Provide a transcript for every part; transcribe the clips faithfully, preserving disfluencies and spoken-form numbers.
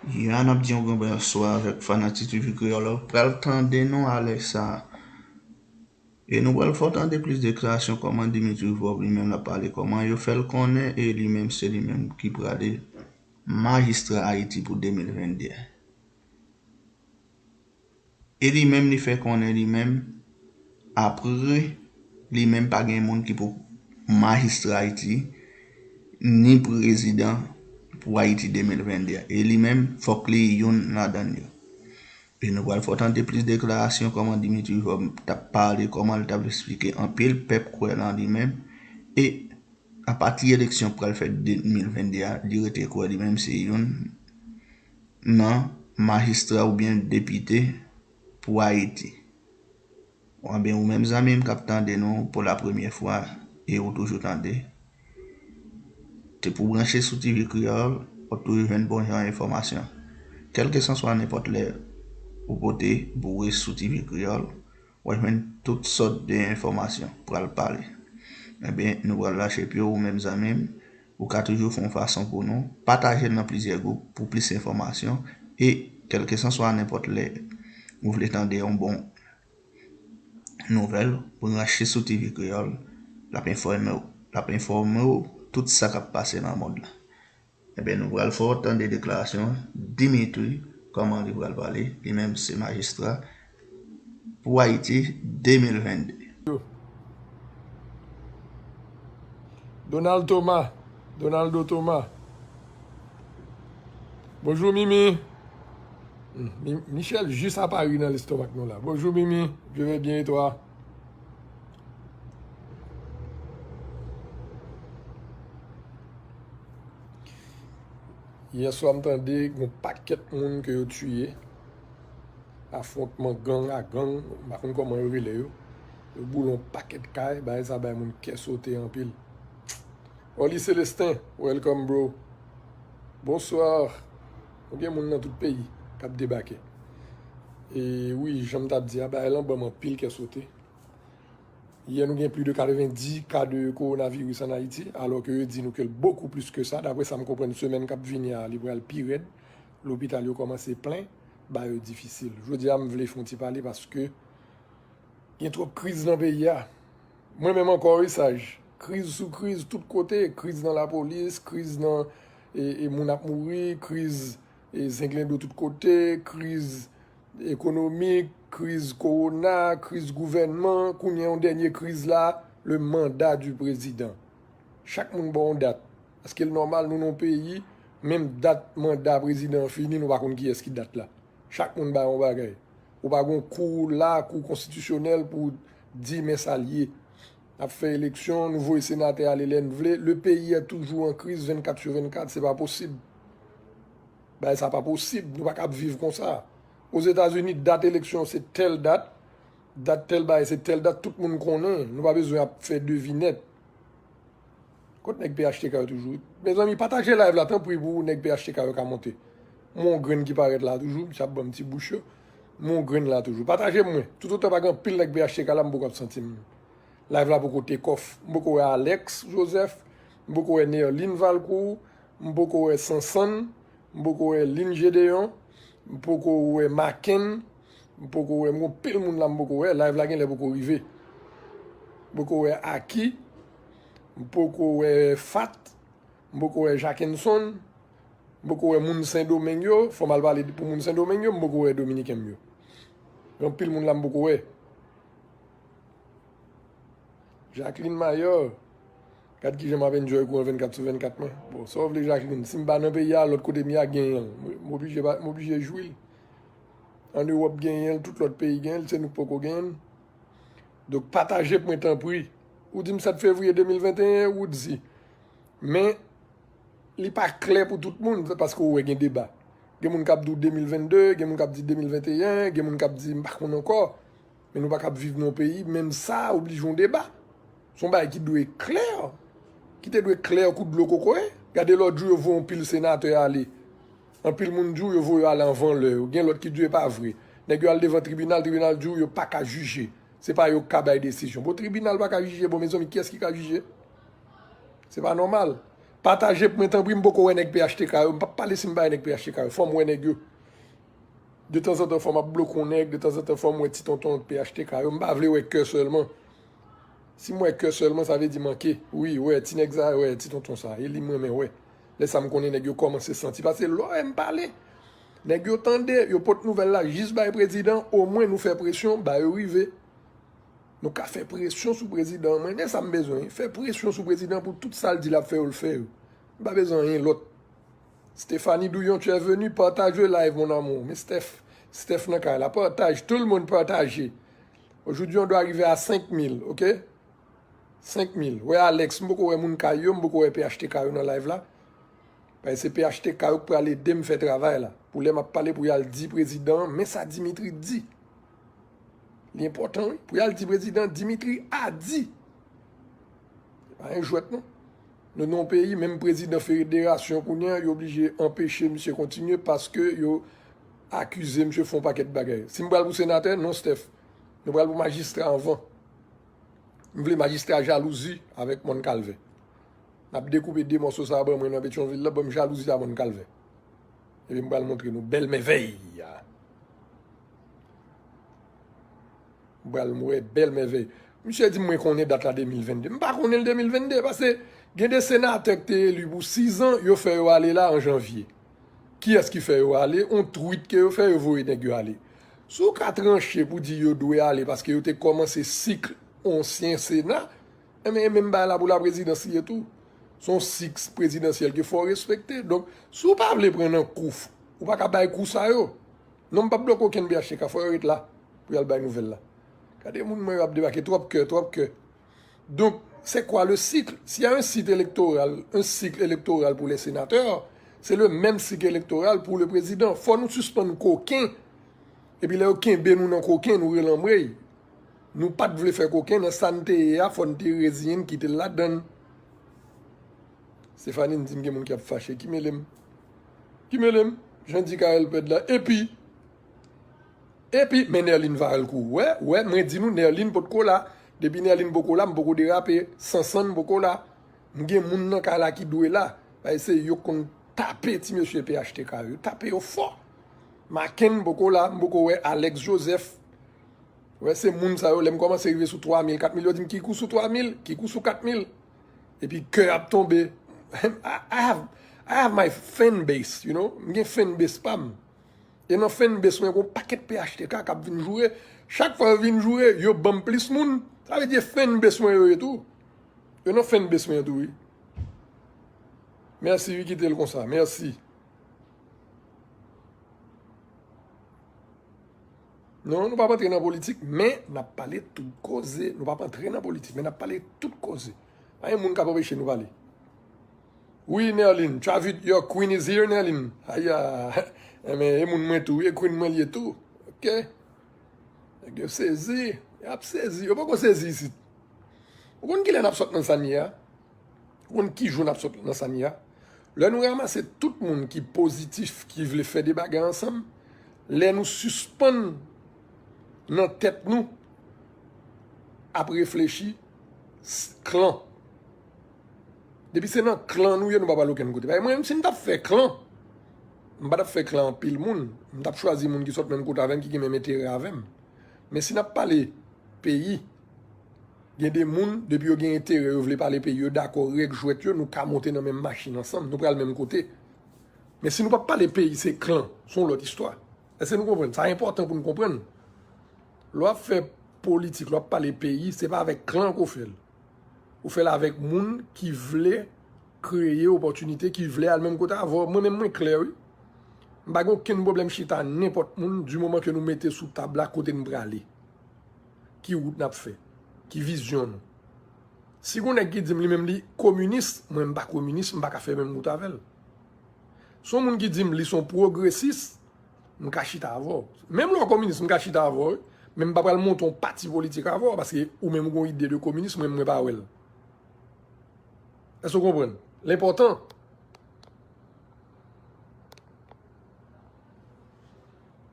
Ya, n ap di yon gran bonswa avèk fanatik T V Kreyòl. Pral tande nou alè sa a. E nou pral fè w tande plis deklarasyon kòman Dimitri Vorbe li menm l ap pale, kòman yo fè l konnen e li menm se li menm ki prale majistra Ayiti pou de mil venn de a. E li menm li fè konnen li menm, apre li menm pa gen moun ki pou majistra Ayiti, ni prezidan pou Ayiti de mil venn de a. E li menm, fòk li youn ladan yo. E nou pral fè w tande plis deklarasyon kòman Dimitri Vorbe t ap pale, kòman li t ap eksplike anpil pèp kwè nan li menm. E apati eleksyon pral fèt de mil venn de a, li rete kwè li menm se youn nan majistra oubyen depite pou Ayiti. Anben, ou menm zanmi m k ap tande nou pou la premyè fwa e ou toujou tande, te pou branche sou T V Kreyòl, w ap toujou jwenn bon jan enfòmasyon. Kèlkeswa nenpòt lè ou pote boure sou T V Kreyòl, w ap jwenn tout sòt de enfòmasyon pral pale. Ebyen, nou pral lache pye w, ou menm zanmi m, ou ka toujou fè yon fason pou nou, pataje l nan plizyè gwoup pou plis enfòmasyon, e kèlkeswa nenpòt lè ou vle tande yon bon nouvèl, branche sou T V Kreyòl, l ap enfòme w, l ap enfòme w tout sa k ap pase nan mond lan. Ebyen, nou pral fè w tande deklarasyon Dimitri, kòman li pral pale, li menm se majistra pou Ayiti de mil venn de. Donald Thomas, Donaldo Thomas. Bonjou, Mimi. Hmm, Mi- Michel jis apari nan lestomak nou la. Bonjou, Mimi. Je vais bien et toi? Yè swa, m tande gon pakèt moun ke yo tiye. Afwontman gang a gang, m pa konn kòman yo rele yo. Yo boule yon pakèt kay, bagay sa bay moun kè sote anpil. Oli Celestin, welcome, bro. Bonsoir. Nou gen moun nan tout peyi k ap debake. E wi, jan m t ap di a, bagay lan ban m anpil kè sote. Yè, nou gen plis de katrevenndis ka de kowonaviris ann Ayiti, alò ke yo di nou ke l bokou plis ke sa. Daprè sa m konprann, semèn k ap vini a, li pral pi rèd. Lopital yo kòmanse plen, bagay yo difisil. Jodi a, m vle fè yon ti pale paske gen twòp kriz nan peyi a. Mwen menm ankò, wi, Saj. Kriz sou kriz, tout kote. Kriz nan lapolis, kriz nan, e, e, moun ap mouri, kriz, e, zenglendo tout kote, kriz ekonomik, kriz kowona, kriz gouvènman. Kounye a, yon dènye kriz la, le mandat du président. Chak moun ba w yon dat. Èske l nòmal nou nan yon peyi, menm dat manda prezidan an fini, nou pa konn kiyès ki dat la? Chak moun bay yon bagay. Ou pa gen yon kou la, kou konstitisyonèl pou di men sa l ye. N ap fè eleksyon, nou voye senatè ale lè n vle. Le pays est toujours en crise vennkat sur vennkat, se pa posib. Bagay sa pa posib, nou pa kab viv konsa. Ozetazini, dat eleksyon se tèl dat, dat tèl bagay se tèl dat, tout moun konnen. Nou pa bezwen ap fè devinèt. Kot nèg P H T K yo toujou? Mezanmi, pataje live la, tanpri, pou nèg P H T K yo ka monte. M wè yon grenn ki parèt la toujou, misye ap ban m ti bouch yo. M wè yon grenn la toujou. Pataje m mwen. Toutotan pa gen anpil nèg P H T K la, m poko ap santi m. Live la poko take off. M poko wè Alex Joseph, m poko wè Nerline Valcourt, m poko wè Sansann, m poko wè Lin Gedeon, m poko wè Maken, m poko wè, m gon pil moun la m poko wè, live la genlè poko rive. M poko wè Aki, m poko wè Fat, m poko wè Jackenson, m poko wè moun Sendomeng yo, fò m al pale pou moun Sendomeng yo, m poko wè Dominiken m yo. Gen anpil moun la m poko wè. Jacqueline Mayor, gad kijan m ap enjoy kouran vennkat sou vennkat mwen. Bon, sa w vle Jacqueline, si m pa nan peyi a, lòt kote m ye a genyen l. M oblije pa, m oblije jwi l. Ann Ewòp genyen l, tout lòt peyi genyen l, se nou k poko genyen l. Donk pataje pou mwen tanpri. Ou di m sèt fevriye de mil venteyen, ou di. Men, li pa klè pou tout moun, paske ou wè gen deba. Gen moun k ap di w de mil vennde, gen moun k ap di de mil venteyen, gen moun k ap di m pa konn ankò. Men nou pa kab viv nan yon peyi, menm sa oblije yon deba. Se yon bagay ki dwe klè. Ki te dwe klè kou dlo kokoye. Gade lòt jou yo voye yon pil senatè ale. Anpil moun di w yo voye yo ale anvan lè yo. Gen lòt ki di w e pa vre. Nèg yo al devan tribinal, tribinal di w yo pa ka jije. Se pa yo k ka bay desizyon. Bon, tribinal pa ka jije. Bon, mezanmi, kiyès ki ka jije? Se pa nòmal. Pataje pou mwen, tanpri, m poko wè nèg P H T K yo. M p ap pale si m pa wè nèg P H T K yo. Fò m wè nèg yo. De tanzantan, fò m ap bloke yon nèg. De tanzantan, fò m wè ti tonton P H T K yo. M pa vle wè kè sèlman. Si m wè kè sèlman, sa vle di manke. Wi, wè, ti nèg sa, wè, ti tonton sa. E li m renmen wè. Lè sa m konnen nèg yo kòmanse santi. Paske lè w wè m pale, nèg yo tande, yo pot nouvèl la jis bay prezidan, omwen nou fè presyon, ba yo rive. Nou ka fè presyon sou prezidan an. Mwen, men sa m bezwen. Fè presyon sou prezidan pou tout sa l di l ap fè yo, l fè yo. M pa bezwen anyen lòt. Stéphanie Douyon, tu es venu, partage le live, mon amour. Men Steph, Steph nan kay la. Partage, tout le monde partage. Aujourd'hui, on doit arriver à cinq mille, ok? Senk mil. Wè Alex, m poko wè moun kay yo, m poko wè P H T K yo nan live la. Paske se P H T K yo k pral ede m fè travay la. Pou lè m ap pale pou y al di prezidan an, men sa Dimitri di. Li enpòtan, wi. Pou y al di prezidan, Dimitri a di. Se pa yon jwèt, non. Nou nan yon peyi, menm prezidan federasyon kounye a, yo oblije anpeche misye kontinye paske yo akize misye fè yon pakèt bagay. Si m pral pou senatè, non, Steph. Nou pral pou majistra anvan. M vle majistra jalouzi avèk Mòn Kalvè. N ap dekoupe de mòso sa a ban mwen nan Petyonvil la, ban m jalouzi a Mòn Kalvè. Epi m pral montre nou bèl mèvèy a. M pral wè bèl mèvèy. Misye di m mwen konnen dat la de mil venn de. M pa konnen l de mil venn de, paske gen de senatè k te eli pou sizan, yo fè yo ale la an janvye. Kiyès ki fè yo ale? On twit ke yo fè, yo voye nèg yo ale. Si w ka tranche pou di yo dwe ale paske yo te kòmanse sik ansyen Sena, enben, e menm bagay la pou laprezidans li ye tou. Se yon sik prezidansyèl ke fò w respekte. Donk, si w pa vle pran nan kou, ou pa ka bay kou sa yo. Non, m p ap bloke okenn P H T K, fò yo ret la pou y al bay nouvèl la. Gade moun mwen yo ap debake, twòp kè, twòp kè. Donc, c'est quoi le cycle? S'il y a un cycle électoral, un cycle électoral pour les sénateurs, c'est le même cycle électoral pour le président. Fò nou sispann koken. Epi lè yo kenbe nou nan koken, nou rele anmwey. Nou pa t vle fè koken nan sa n te ye a, fò n te reziyen n kite l ladan l. Stéphanie di m gen moun k ap fache. Ki mele m? Ki mele m? Jan di Karel Pèd la. Epi, Epi, men Nerline va al kou. Wè, wè, mwen di nou, Nerline potko la. Depi Nerline poko la, m poko derape. Sansann poko la. M gen moun nan kay la ki dwe la. Paske se yo konn tape ti mesye P H T K yo. Tape yo fò. Maken poko la, m poko wè Alex Joseph. Wè, se moun sa yo, lè m kòmanse rive sou twa mil, kat mil, yo di m ki kou sou twa mil, ki kou sou kat mil. Epi kè ap tonbe. I, I have, I have my fan base, you know. M gen fan base pa m. E nan fan base mwen, gon pakèt P H T K k ap vin joure. Chak fwa yo vin joure, yo ban m plis moun. Sa vle di e fan base mwen yo ye tou. Yo nan fan base mwen tou, wi. Mèsi, wi, kite l konsa. Mèsi. Non, nou p ap antre nan politik, men n ap pale tout koze. Nou p ap antre nan politik, men n ap pale tout koze. Pa gen moun k ap anpeche nou pale. Wi, Nerline, Travit, your queen is here, Nerline. Aya, enben, e moun mwen tou, e queen mwen li ye tou. Ok? Nèg yo sezi, y ap sezi. Yo poko sezi isit. Ou konn kilè n ap sot nan sa n ye a? Ou konn ki jou n ap sot nan sa n ye a? Lè nou ranmase tout moun ki pozitif, ki vle fè de bagay ansanm, lè nou sispann nan tèt nou ap reflechi s-, klan. Depi se nan klan nou ye, nou pa pral okenn kote. Paske mwen menm, si m t ap fè klan, m pa t ap fè klan anpil moun. M t ap chwazi moun ki sot menm kote avè m, ki gen menm enterè avè m. Men si n ap pale peyi, gen de moun, depi yo gen enterè, yo vle pale peyi, yo dakò règ jwèt yo, nou ka monte nan menm machin ansanm, nou pral menm kote. Men si nou p ap pale peyi, se klan, se yon lòt istwa. Èske nou konprann? Sa enpòtan pou n konprann. Lè w ap fè politik, lè w ap pale peyi, se pa avèk klan ke w fè l. Ou fè l avèk moun ki vle kreye opòtinite, ki vle al menm kote avè w. Mwen menm, mwen klè, wi. M pa gen okenn pwoblèm chita nenpòt moun, di moman ke nou mete sou tab la kote n prale. Ki wout n ap fè? Ki vizyon nou? Si gon nèg ki di m li menm li kominis, mwen m pa kominis, m pa ka fè menm wout avè l. Si yon moun ki di m li se yon pwogresis, m ka chita avè w. Menm lè w kominis, m ka chita avè w, wi. Men m pa pral monte yon pati politik avè w, paske ou menm ou gen yon ide de kominis, mwen, mwen pa wè l. Èske w konprann? L enpòtan.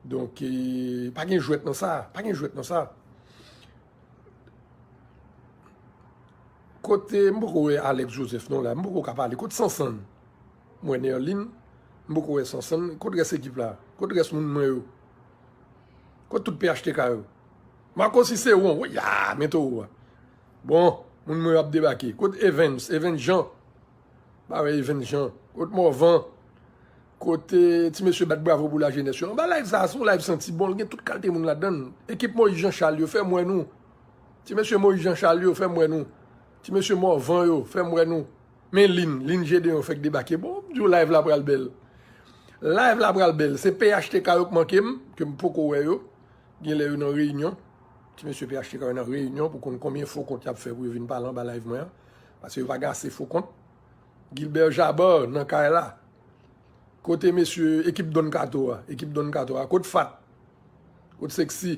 Donk, e, pa gen jwèt nan sa. Pa gen jwèt nan sa. Kote, m poko wè Alex Joseph non la, m poko ka pale. Kote Sansann? M wè Nerline, m poko wè Sansann. Kote rès ekip la? Kote rès moun mwen yo? Kote tout P H T K yo? Marco Cicéron, wi, ya, men towo a. Bon, moun mwen yo ap debake. Kote Evans? Evans Jean. Pa wè Evans Jean. Kote Morvan? Kote ti mesye bat bravo pou lajenès yo? Anba live sa, se yon live santi bon, l gen tout kalite moun ladan l. Ekip Moïse Jean Charles yo, fè m wè nou. Ti mesye Moïse Jean Charles yo, fè m wè nou. Ti mesye Morvan yo, fè m wè nou. Men Lin, Lin Gedeon fèk debake. Bon, m di w live la pral bèl. Live la pral bèl. Se P H T K yo k manke m, ke m poko wè yo. Genlè yo nan reyinyon. Ti mesye P H T K yo nan reyinyon pou konn konbyen fo kont y ap fè pou yo vin pale anba live mwen an. Paske yo pa gen ase fo kont. Gilbert Jabor nan kay la. Kote mesye ekip Don Kato a? Ekip Don Kato a. Kote Fat? Kote Sexy?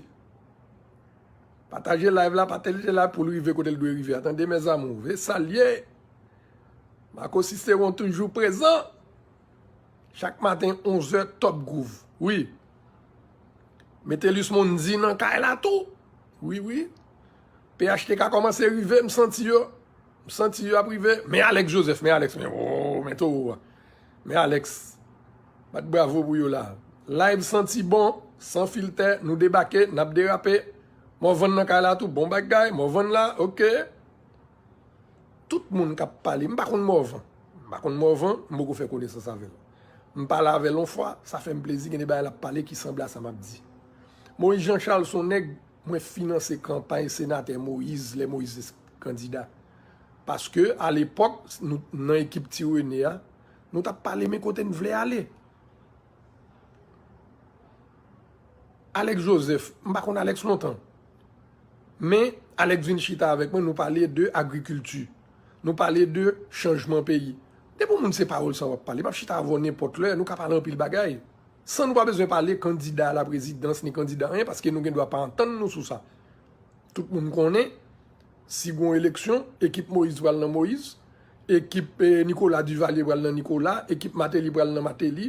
Pataje live la, pataje live pou l rive kote l dwe rive a. Tande, mes amours. E salye. Marco Cicéron toujou prezan. Chak maten, onz è, Top Groove. Wi. Metellus Mondy nan kay la tou. Wi, wi. P H T K kòmanse rive, m santi yo. M santi yo ap rive. Men Alex Joseph, men Alex, men, oh, men towo a. Men Alex. Bat bravo pou yo la. Live santi bon, san filtè, nou debake, n ap derape. Morvan nan kay la tou, bon bagay, Morvan la, oke. Tout moun k ap pale, m pa konn Morvan. M pa konn Morvan, m poko fè konesans avè l. M pale avè l yon fwa, sa fè m plezi, gen de bagay l ap pale ki sanble a sa m ap di. Moïse Jean Charles se yon nèg mwen finanse kanpay senatè Moïse, lè Moïse te kandida. Paske, alepòk, nou, nan ekip Ti Rene a, nou t ap pale men kote n vle ale. Alex Joseph, m pa konn Alex lontan. Men, Alex vin chita avèk mwen, nou pale de agrikilti. Nou pale de chanjman peyi. Depi yon moun se pawòl sa w ap pale, m ap chita avè w nenpòt lè, nou ka pale anpil bagay. San nou pa bezwen pale kandida a la prezidans ni kandida anyen, paske nou gen dwa pa antann nou sou sa. Tout moun konnen, si gon eleksyon, ekip Moïse pral nan Moïse, ekip, eh, Nicolas Duvalier pral nan Nicolas, ekip Martelly pral nan Martelly,